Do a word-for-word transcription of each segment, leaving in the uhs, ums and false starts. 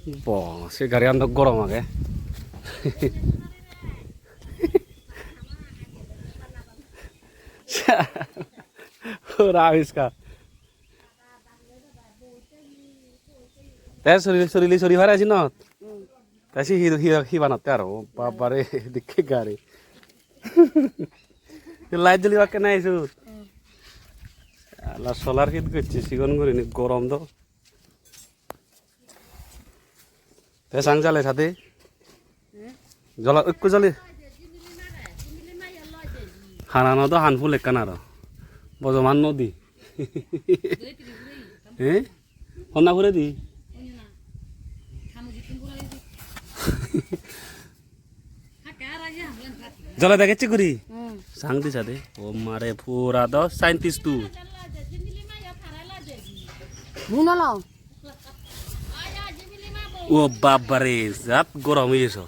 Bo, se gariyan do gorom age. Pura Abiskar. Te sori, sori, sori pare sinot? Hmm. Te si hi, hi, hi banotte aro? O babare, dikke gari. Light jolibakke nahi sut? Hmm. Ala solar fit gocche, sigon gurinei, gorom do. Te sang jale sade? Hmm? Jola, ekku jale. Hanano do han full ekkan aro. Bojoman no di. Eh? Honna pure di? Jole degecche guri? Hmm. Sang di sade. O mare pura do scientist tu. Mui no lom. O babare, jat gorom oye so.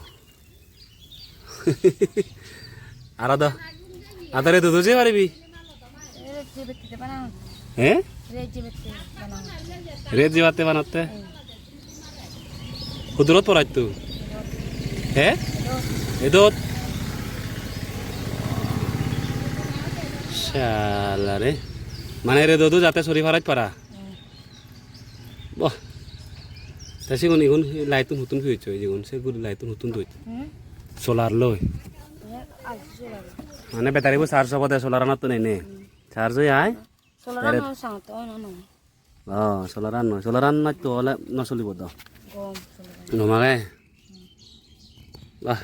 Aro do. Adare dudu je paribi? Ret jebette banang. He? Ret jebette banang. Ret jebatte banotte? Hmm. Hudurot poraitto? He? Edot. Edot? Sala re. Mane redo do jate sori parat para? Hmm. Boh. Te sigun igun light-tun huttun piyocchoi, igun se guri light-tun huttun doi? Hmm? Solar loi. Ye, ai, solar. Mane battery bo charge obode solar-anottun ene. Hmm. Charge oi ai? Solar-an Direct. No sangotte oi no, no. Oh, solar-an noi. Solar-an noi to ole no solibo do. Gom solar-an. Gom age? Bah.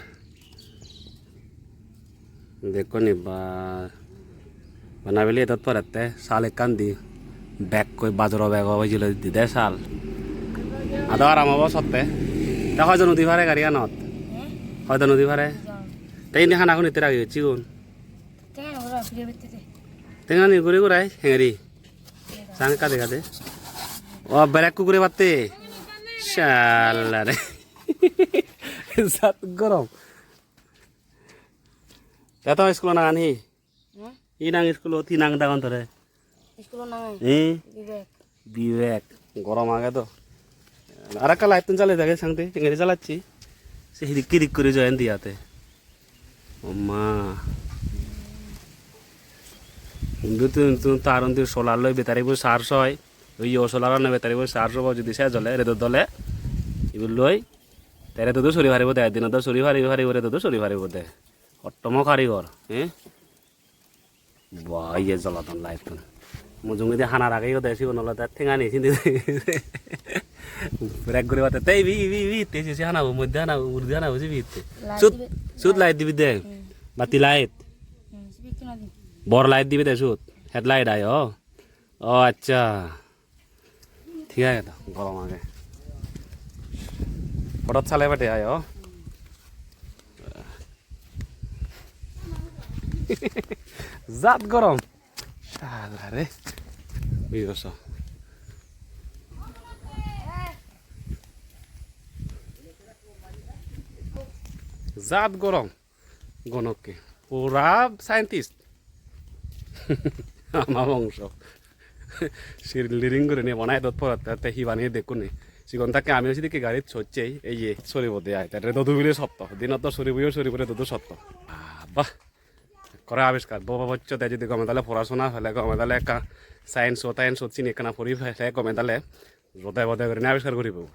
Dekkoni ba. Bana bili edot porette sal ekkan di. Bag koi bajoro bag obo jilo dide sal. Ado aram obo sotte. Te hoijon udi pare garianot? Eh? Hoijon udi pare? Jon. Te indi hana huni te rageyot sigun? Tenga guri guri pire bette de. Tengani guri gurai hengeri. Sang ekka dega de. O, berekku guri batte. Sala re. Jat gorom. Te to iskulo nangan hi? Hmm? Hi nang iskulot, hi nang dagon tore? Iskulo nangan? Hi? Vivek. Vivek. Gorom age do. Arekka light-tun jale dege sangte, engeri jalacche. Se hidik hidik guri joyen diyate. Oma. Hintu tun, tun tar undi solar loi battery bo charge oi. Oi yo solar-ano battery bo charge obo, judi se jole, redot dole. Ibo loi. Te redot do sori paribo de, dinot do sori paribo, paribo, redot do sori paribo de. Hottomo karigor, eh? Ba, iye jolodon light-tun. Mujungedi hana rageye de sigun olode tengani sindi. Break guribatte te ibi, ibi, ibi, te sisi hana bo, moddhe hana bo, uguredi hana bo sibi te. Light sut, dibe, sut light. Light dibi de. Hmm. Batti light. Hmm, sibi ekkena di. Bor light dibi de sut. Headlight ai, oh. Oh, accha. Thik age to, gorom age. Podot sale bade ayo. Jat gorom. Sala re. Ui goso. Jat gorom. Gonokke. Pura scientist. Ama bongso. Sir liring gurinei bana edot porot te hi baneye dekkuni. Sigon thakke amiyo sidikke garit sochchei, ei ye, soribo de ai. Te redo dubile sotto. Dinot do soribo yo soribo, redo do sotto. Ah, bah. Ekkore abiskar. Bo, bo, boccho de jodi gome dale porasona hole gome dale ekka science o, science o sini ekkana pori pele gome dale. Rode bode gurinei abiskar guribo.